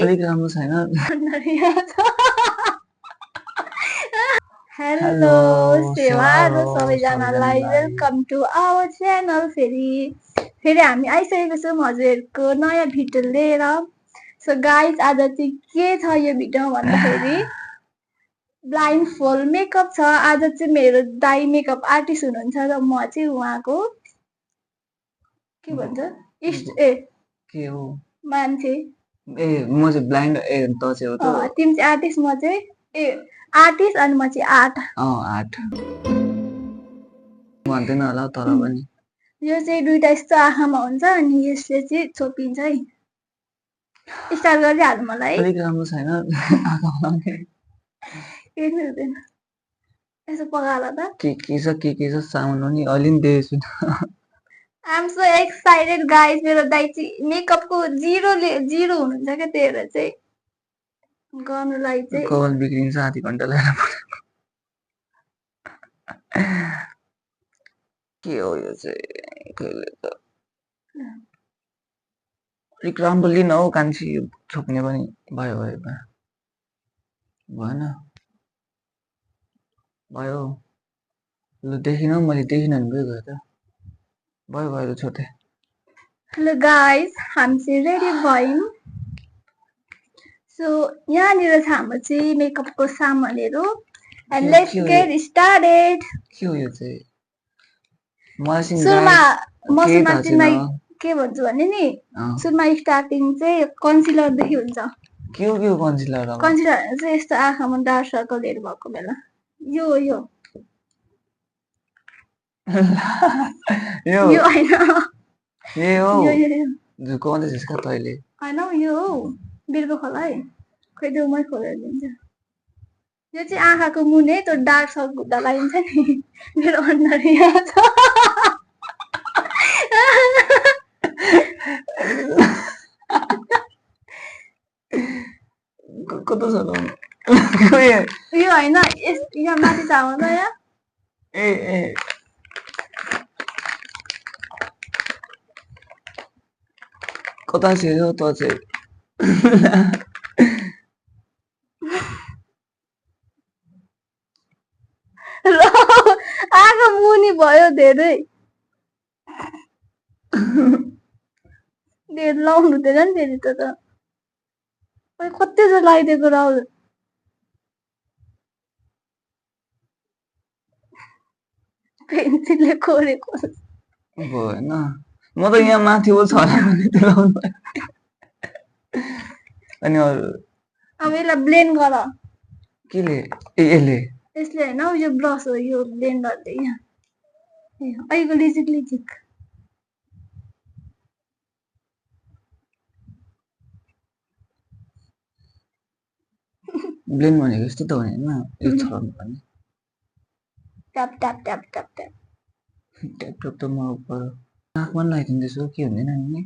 अलिक राम्रो छैन हेलो सेवारो सबैजनालाई वेलकम टु आवर च्यानल। फेरि हामी आइसकेको छौँ हजुरहरूको नयाँ भिडियो लिएर। सो गाइज आज चाहिँ के छ यो भिडियोमा भन्दाखेरि ब्लाइन्ड फोल्ड मेकअप छ। आज चाहिँ मेरो दाइ मेकअप आर्टिस्ट हुनुहुन्छ र म चाहिँ उहाँको के भन्छ के हो मान्छे। म चाहिँ ब्लाइन्ड त चाहिँ हो त तिमी चाहिँ आर्टिस्ट, म चाहिँ आर्टिस्ट अनि म चाहिँ आर्ट आर्ट भन्दैन होला तर पनि यो चाहिँ दुईटा यस्तो आँखामा हुन्छ अनि यसले चाहिँ छोपिन्छ है। स्टार्ट गरिहाल्नु मलाई। अलिक राम्रो छैन आँखा बनाउने केही हुँदैन यसो पगाला त के छ सामान पनि अलि नि दिएछु। I am so excited guys. मेरो दाइ चाहिँ मेकअपको जिरो हुनुहुन्छ क्या, त्यही भएर चाहिँ गर्नुलाई चाहिँ कपाल बिग्रिन्छ आधी घन्टा लागेर के हो यो चाहिँ कहिले त अलिक राम्रो लिन हौ कान्छी। छोप्ने पनि भयो भएन भयो लु देखिन मैले देखिन भने गयो त भयो छोटे। हेलो गाइज, हामी चाहिँ रेडी भयौँ। सो यहाँनिर छ हाम्रो चाहिँ मेकअपको सामानहरू। And let's get started. के हो यो चाहिँ? सुरुमा म तिमीलाई के भन्छु भने नि, सुरुमा स्टार्टिङ चाहिँ कन्सिलरदेखि हुन्छ। के हो कन्सिलर? कन्सिलर चाहिँ यस्तो आँखामा डार्क सर्कलहरू भएको बेला यो यो यो होइन, ए हो यो कौन है जिसका तैले होइन यो हो बिर्को खोला है। खोइ देऊ मै खोलेर दिन्छ। यो चाहिँ आँखाको मुनि त्यो डार्क सर्कल हुँदा लगाइन्छ नि। मेरो अनुहार यहाँ छ। कता छ ल यो होइन, यहाँ माथि छ त यहाँ। ए कता छ यो त चाहिँ? आँखा मुनि भयो धेरै। धेरै लाउनु हुँदैन नि फेरि त कति जस्तो लगाइदिएको राहुल। पेन्सिलले कोरेको भएन। म त यहाँ माथि छ भने त लाउनु अनि अरू अब यसलाई ब्लेन्ड गर। केले? यसले यसले होइन, यो ब्रस हो, यो ब्लेन्डरले। यहाँ अहिलेको लिजिक ब्लेन्ड भनेको यस्तो त होइन, यो छराउनु पर्ने। Tap tap tap tap tap tap tap त म पर नाकमा लगाइदिँदैछु के हुँदैन नि।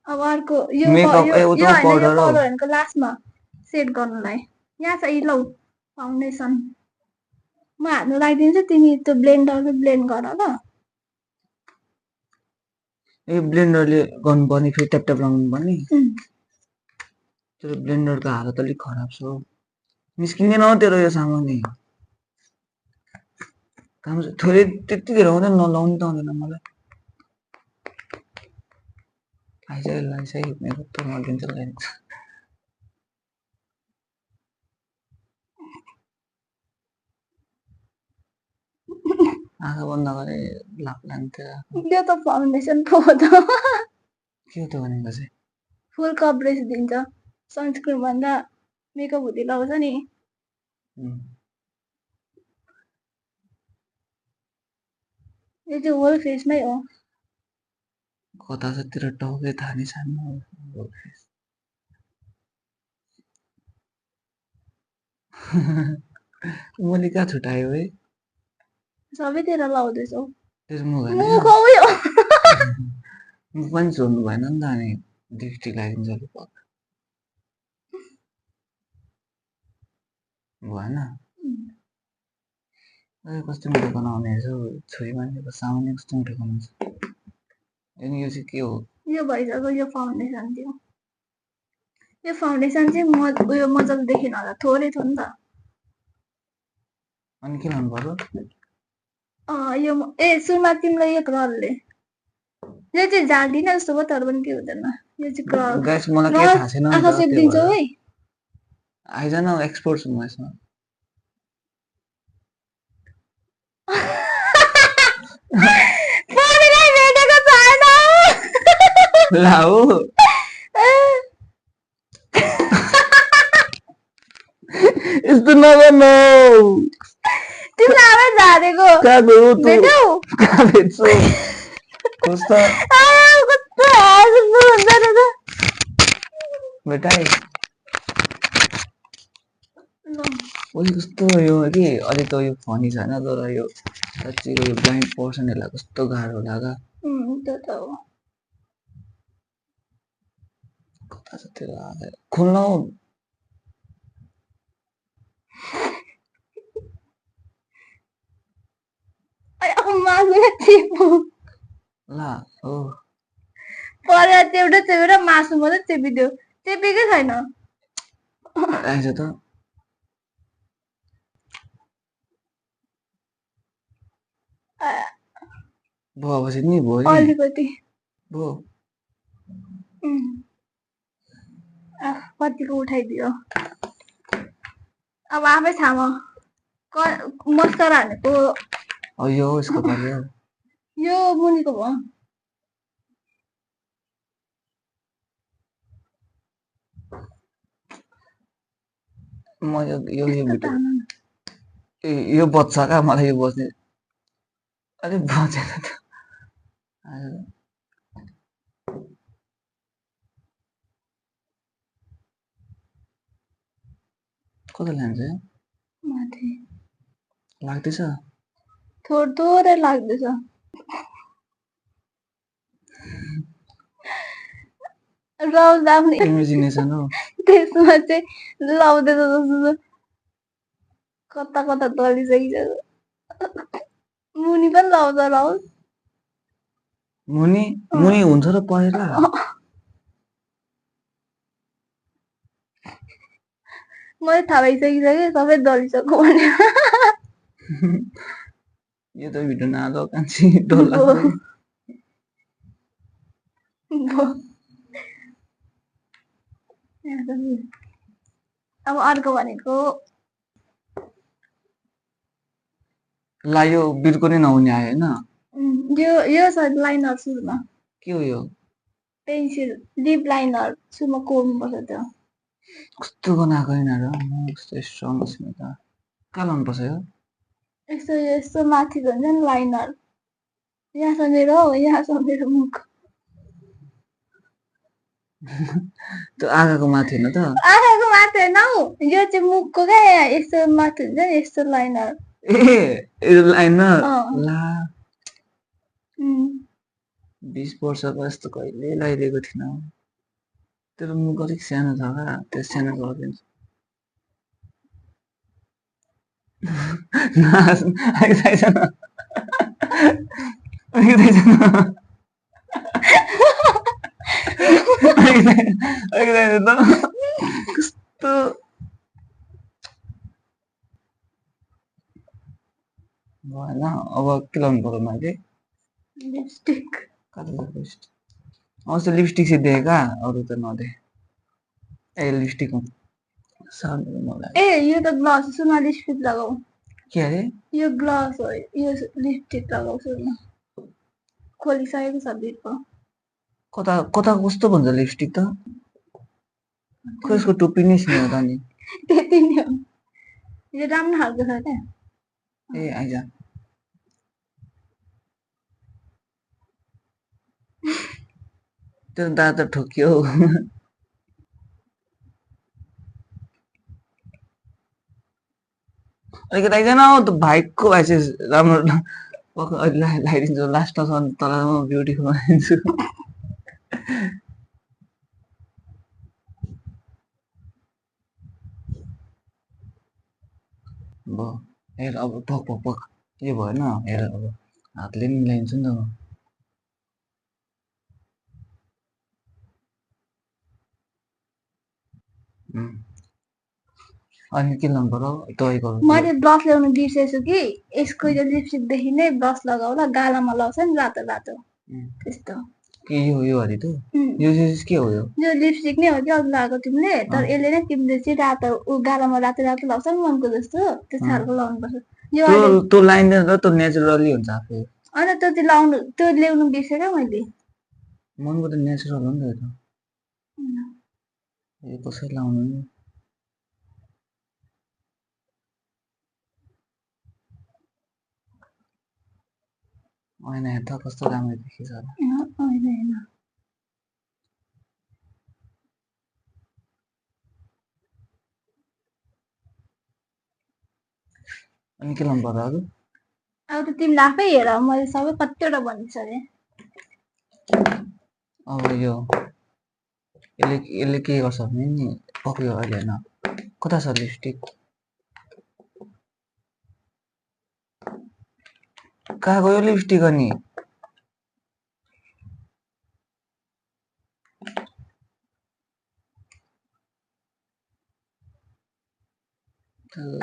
अब अर्को यो पाउडरको लास्टमा सेट गर्नुलाई यहाँ छ। लौ फाउन्डेसन म हाल्नु लगाइदिन्छु, तिमी त्यो ब्लेन्डरले ब्लेन्ड गर ल। ए ब्लेन्डरले गर्नुपर्ने फेरि ट्याप ट्याप लगाउनु पर्ने। तेरो ब्लेन्डरको हालत अलिक खराब छ। निस्किँदैन हो तेरो यो सामान नि। काम थोरै त्यति धेरै आउँदैन, नलाउनु त आउँदैन मलाई। आइसक्यो मेरो त मर्दिन्छ लगाइदिन्छ। आँखा बन्द गरे लाग्थ्यो। त्यो त फाउन्डेसन पो हो त। के हो त भनेको चाहिँ? फुल कभरेज दिन्छ। सनस्क्रिन भन्दा मेकअप हुँदै लगाउँछ नि। यो चाहिँ होल फेसमै हो। कता छ तेरो टाउकै थाहा नै छैन होल फेस। मैले कहाँ छुट्यायो है? सबैतिर लाउँदैछौ। तेरो मुख मुख पनि छोड्नु भएन नि त। अनि लिपस्टिक लगाइदिन्छ अलिक भएन। कस्तो मिठो बनाउने रहेछ हौ छोरी मान्छेको सामान्य कस्तो मिठो बनाउँछ। अनि यो चाहिँ के हो? यो भइसक्यो, यो फाउन्डेसन थियो। यो फाउन्डेसन चाहिँ उयो मजाले देखिन होला थोरै थियो नि त अनि के लाउनु पर्यो यो सुरुमा तिमीलाई यो कलरले यो चाहिँ झाल्दिन जस्तो भयो तर पनि के हुँदैन यो चाहिँ कलर गाइस मलाई केही थाहा छैन नि आँखा त सेप त्यही दिन्छौ भएर है आइजन एक्सपोर्ट छु म यसमा पढेरै भेटेको छैन ला हो यस्तो नगर्नु तिमीलाई आमै झारेको कहाँ गयो तँ भेटौ कहाँ भेट्छु कस्तो कस्तो हाँसुको हुन्छ नि त भेटाइ ल ओइ कस्तो यो कि अलि त यो फनी छैन तर यो साँच्चीको यो ब्लाइन्ड पर्सनहरूलाई कस्तो गाह्रो होला क्या त्यो त हो कता छ त्यो खोल्न हौ मासुले चेपो ला हो परेर चेपेर मासु मात्रै चेपिदियो चेपेकै छैन आइज त भयो अब नि भयो नि अलिकति भयो कतिको उठाइदियो अब आफै थाहा मस्करा हानेको यो यसको पर्यो यो मुनिको भयो म यो भिडियो यो बच्छ क्या मलाई यो बच्ने अलिक बचेन त कता लान्छ माथि लाग्दैछ थोरै लाग्दैछ लाउँदा पनि इमेजिनेसन हो त्यसमा चाहिँ लाउँदैछ जस्तो कता कता दलिसकिसक्यो मुनि पनि लाउँछ लाउस मुनि मुनि हुन्छ र पहिला मैले थाहा भइसकिसकेँ सबै दलिसक्यो भने यो त भिडियो नहाल कान्छी डर लाग्छ अब अर्को भनेको ला यो बिर्को नै नहुने आयो होइन यो छ लाइनर सुरुमा के हो यो पेन्सिल लिप लाइनर सुरुमा कोर्नुपर्छ त्यो कस्तो बनाएको यिनीहरू कस्तो स्ट्रङ छ त कहाँ लाउनुपर्छ यो यस्तो माथि हुन्छ नि लाइनर यहाँ समेर हो यहाँ समेर मुख त्यो आँखाको माथि होइन त आँखाको माथि होइन हौ यो चाहिँ मुखको क्या यस्तो माथि हुन्छ नि यस्तो लाइनर ए लाइनर ला 20 वर्षको यस्तो कहिले लगाइदिएको थिइनँ तेरो मुख अलिक सानो छ क्या त्यो सानो गरिदिन्छु कस्तो भएन अब के लाउनु पर्यो मैले लिपस्टिक अस्ति लिपस्टिक चाहिँ देखेँ क्या अरू त नदेखेँ ए लिपस्टिक सानो मलाई ए यो त ग्लस सुनमा लिपस्टिक लगाऊ के अरे यो ग्लस हो यो लिपस्टिक लगाऊ सुनमा खोलिसकेको छ भित्र कता कता कस्तो भन्छ लिपस्टिक त खै यसको टोपी नै सिने हो त नि त्यति नै हो यो राम्रो खालको छ क्या ए आइज त्यो दाँत त ठोकियो अलिकति आइजन हौ त भाइको भाइ चाहिँ राम्रो लगाइदिन्छु लास्टसम्म तलसम्म ब्युटिफुल बनाइदिन्छु भयो हेर अब पक पक पक यो भएन हेर अब हातले पनि मिलाइदिन्छु नि त अनि के लाउनु पर्यो दही गर्नु मैले ब्रस ल्याउनु बिर्सेछु कि यसको यो लिपस्टिकदेखि नै ब्रस लगाउला गालामा लाउँछ नि रातो रातो त्यस्तो कि यो हरि त यो चाहिँ के हो यो लिपस्टिक नै हो कि अघि लगाएको तिमीले तर यसले नै तिमीले चाहिँ रातो गालामा रातो रातो लाउँछ नि मनको जस्तो त्यस्तो खालको लाउनुपर्छ यो त्यो लाइँदैन त त्यो नेचुरली हुन्छ आफै अनि त्यो ल्याउनु बिर्सेँ मैले मनको त नेचुरल हो नि त यो कसरी लाउनु नि होइन हेर्दा कस्तो राम्रो देखिन्छ अनि के लाउनु पर्यो अरू अब त तिमीले आफै हेर मैले सबै कतिवटा भनिसकेँ अब यो यसले के गर्छ भने नि पक्रियो अहिले होइन कता छ लिपस्टिक कहाँ गयो लिपस्टिक अनि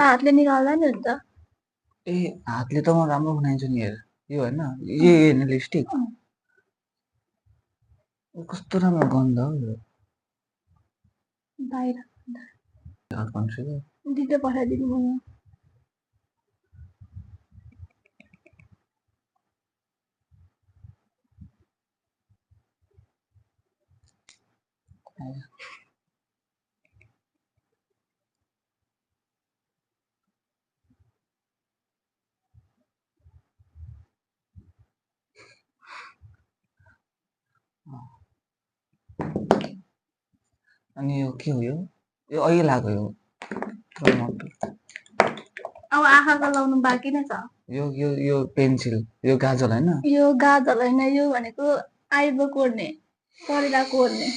हातले निकाल्दा नि हुन्छ ए हातले त म राम्रो बनाइन्छु नि हेर यो होइन यो होइन लिपस्टिक कस्तो राम्रो गन्ध हो यो बाहिर दिदी पठाइदिनु भयो अनि यो के हो यो अहिले लाग्यो यो अब आँखाको लाउनु बाँकी नै छ यो पेन्सिल यो गाजल होइन यो गाजल होइन यो भनेको आइब्रो कोर्ने परेला कोर्ने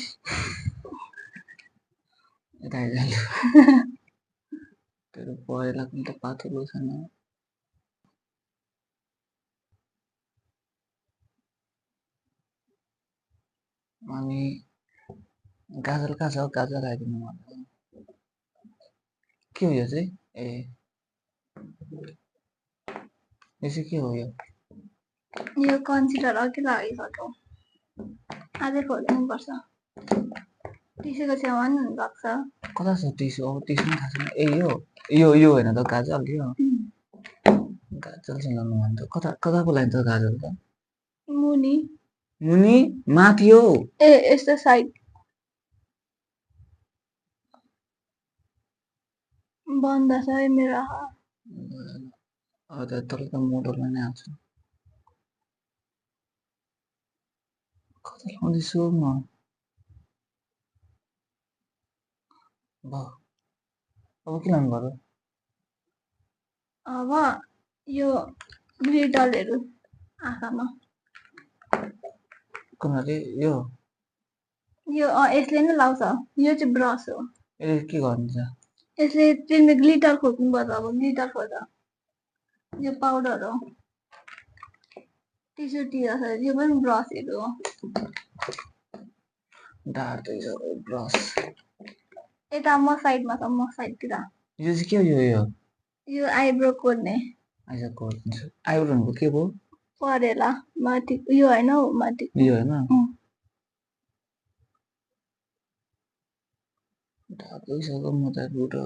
तेरो परेला पनि त पातलो छैन अनि गाजल कहाँ छ गाजल आइदिनु मलाई के हो यो चाहिँ ए यो चाहिँ के हो यो कन्सिलर अघि लगाइसक्यो अझै खोल्नुपर्छ टिस्यूको छेउमा नि लाग्छ कता छ टिस्यू अब टिस्यू पनि थाहा छैन ए यो होइन त गाजल यो गाजल चाहिँ लाउनु भने त कता बोलाइन्छ गाजल त मुनि माथि हो ए यस्तो साइड बन्द छ है मेरो अब तल त मोडलमा नै आउँछ कता लाउँदैछु म अब के लाउनु पर्यो अब यो ग्लिटरहरू आँखामा कुनले यो यसले नै लाउँछ यो चाहिँ ब्रस हो यसले के गर्नुहुन्छ यसले तिमीले ग्लिटर खोज्नु पर्छ अब ग्लिटर खोज यो पाउडर हो टिस्यू टियर यो पनि ब्रसहरू हो डार्दैछ ब्रस यता म साइडमा छ म साइडतिर यो चाहिँ के हो यो आइब्रो कोर्ने आइब्रो भनेको के भयो परेला माथि यो होइन हौ माथि यो होइन ढाकिसक्यो म त रुटो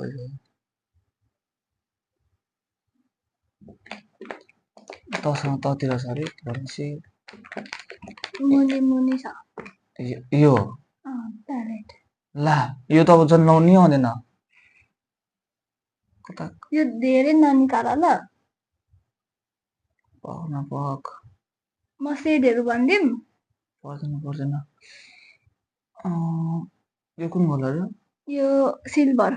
तसँग ततिर छ अरे भनेपछि मुनि छ यो ला यो त अब झन् लाउनै आउँदैन यो धेरै ननिकाल ल पक म सेडहरू भनिदिउँ पर्दैन यो कुन कलर हो यो सिल्भर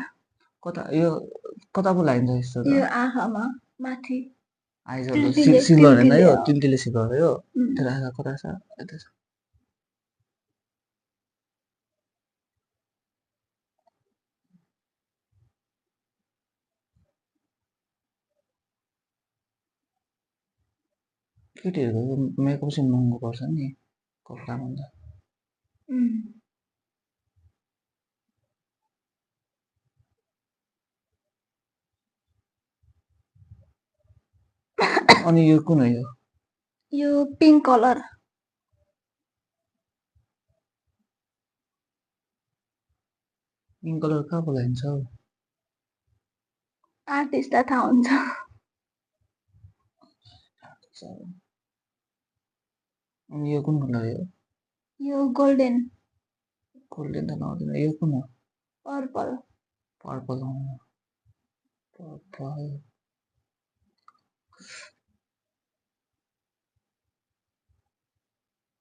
कता पो लाइन्छ यस्तो यो आँखामा माथि आइज सिल्भर होइन यो तिलतिले सिल्भर हो त्यो आँखा कता छ यता छ केटीहरूको मेकअप चाहिँ महँगो पर्छ नि कपडा भन्दा अनि यो कुन हो यो यो पिङ्क कलर पिङ्क कलर कहाँ बोलाइन्छ आर्टिस्टलाई थाहा हुन्छ अनि यो कुन कलर हो यो गोल्डन गोल्डन त नहुँदैन यो कुन हो पर्पल पर्पल पर्पल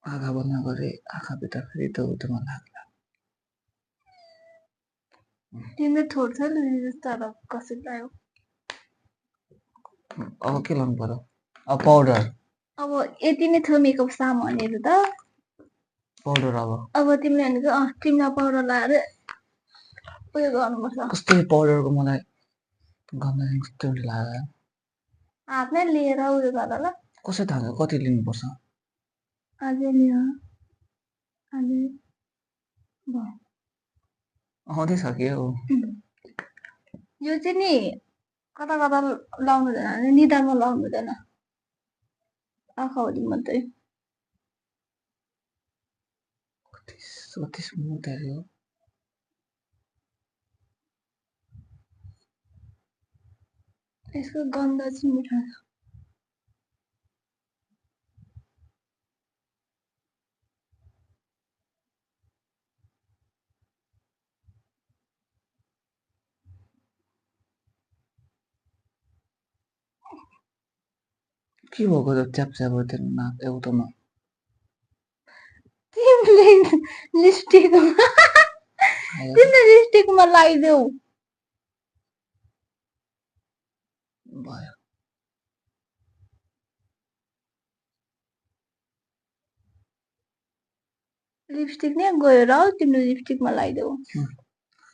आँखा बन्द गरे आँखाभित्र फेरि त उतोमा लाग्ला तिमीले थोड्छ नि तर कसरी लाग्यो अब के लाउनु पर्यो अब पाउडर अब यति नै थियो मेकअप सामानहरू त पाउडर अब तिमीले भनेको तिमीलाई पाउडर लगाएर उयो गर्नुपर्छ कस्तो पाउडरको मलाई गन्ध कस्तो लाग्यो हातमै लिएर उयो गर ल कसरी थाहा कति लिनुपर्छ अझै लियो अझै आउँदैछ कि हो यो चाहिँ नि कता कता लाउनु हुँदैन निधारमा लाउनु हुँदैन आँखाभरि मात्रै कति स्मुथ हो यसको गन्ध चाहिँ मिठो छ के भएको त च्याप नाक एउटामा तिमीले लिपस्टिकमा लगाइदेऊ भयो लिपस्टिक नै गयो र तिम्रो लिपस्टिकमा लगाइदेऊ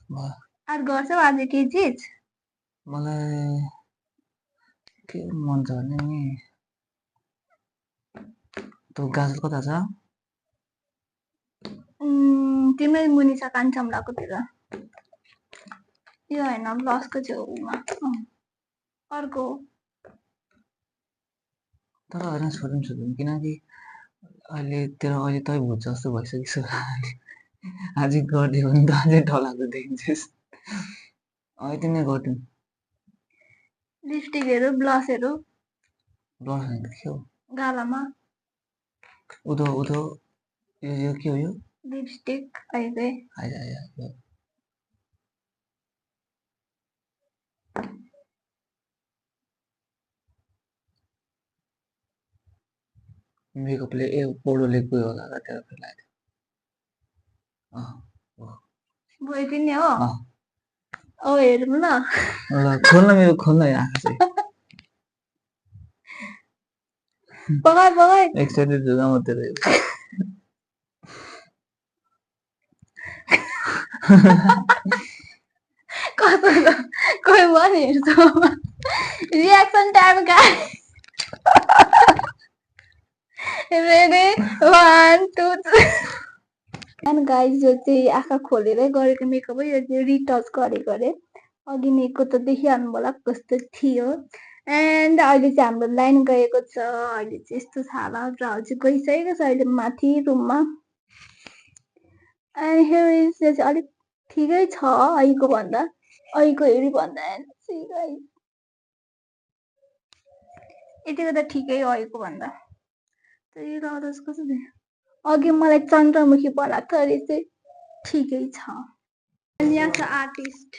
भयो अरू गर्छौ आज के चिज मलाई के मन छ भने नि त्यो गाजर कता छ तिम्रै मुनि छ कान्छामलाकोतिर यो होइन ब्लसको छेउमा अर्को तर होइन छोडौँ किनकि अहिले तै भुट्छ जस्तो भइसकिसक्यो अझै गरिदियो भने त अझै डरलाग्दो देखिन्छस् यति नै गरिदिउँ लिपस्टिकहरू ब्लसहरू ब्लस होइन के हो गालामा उधो यो के हो यो लिपस्टिक अहिले मेकअपले पौडोले गयो होला र त्यहाँ फेरि लगाइदियो यति नै हो हेरौँ ल खोल्न मेरो खोल्न आँखा चाहिँ पगाई एक्साइटेड छु म तेरो कोही पनि हेर्छु रियाक्सन टाइम रेडी 1 2 3 गाइस यो चाहिँ आँखा खोलेरै गरेको मेकअप हो यो चाहिँ रिटच गरेको अरे अघिको त देखिहाल्नु होला कस्तो थियो एन्ड अहिले चाहिँ हाम्रो लाइन गएको छ अहिले चाहिँ यस्तो छाला ब्राउ चाहिँ गइसकेको छ अहिले माथि रुममा एन्ड हियर इज यो चाहिँ अलिक ठिकै छ अहिलेको हेरी भन्दा यतिको त ठिकै हो अहिलेको भन्दा त्यही रडस कसो अघि मलाई चन्द्रमुखी बनाएको थियो अहिले चाहिँ ठिकै छ यहाँ छ आर्टिस्ट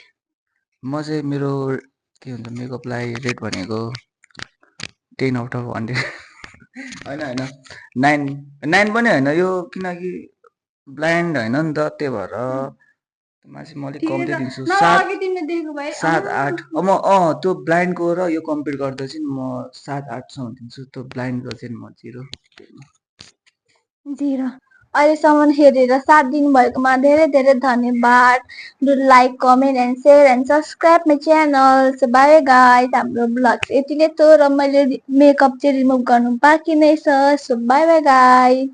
म चाहिँ मेरो के भन्छ मेकअपलाई रेट भनेको 10 आउट अफ 100 होइन 9 पनि होइन यो किनकि ब्लाइन्ड होइन नि त त्यही भएर मान्छे म अलिक कम्ती दिन्छु 7 8 म त्यो ब्लाइन्डको र यो कम्पेयर गर्दा चाहिँ म 7 8सम्म दिन्छु त्यो ब्लाइन्डको चाहिँ म 0 अहिलेसम्म हेरेर साथ दिनुभएकोमा धेरै धेरै धन्यवाद do like comment and share and subscribe my channel so by guys हाम्रो ब्लग यति नै थियो र मैले मेकअप चाहिँ रिमुभ गर्नु बाँकी नै छ सो बाई गाइस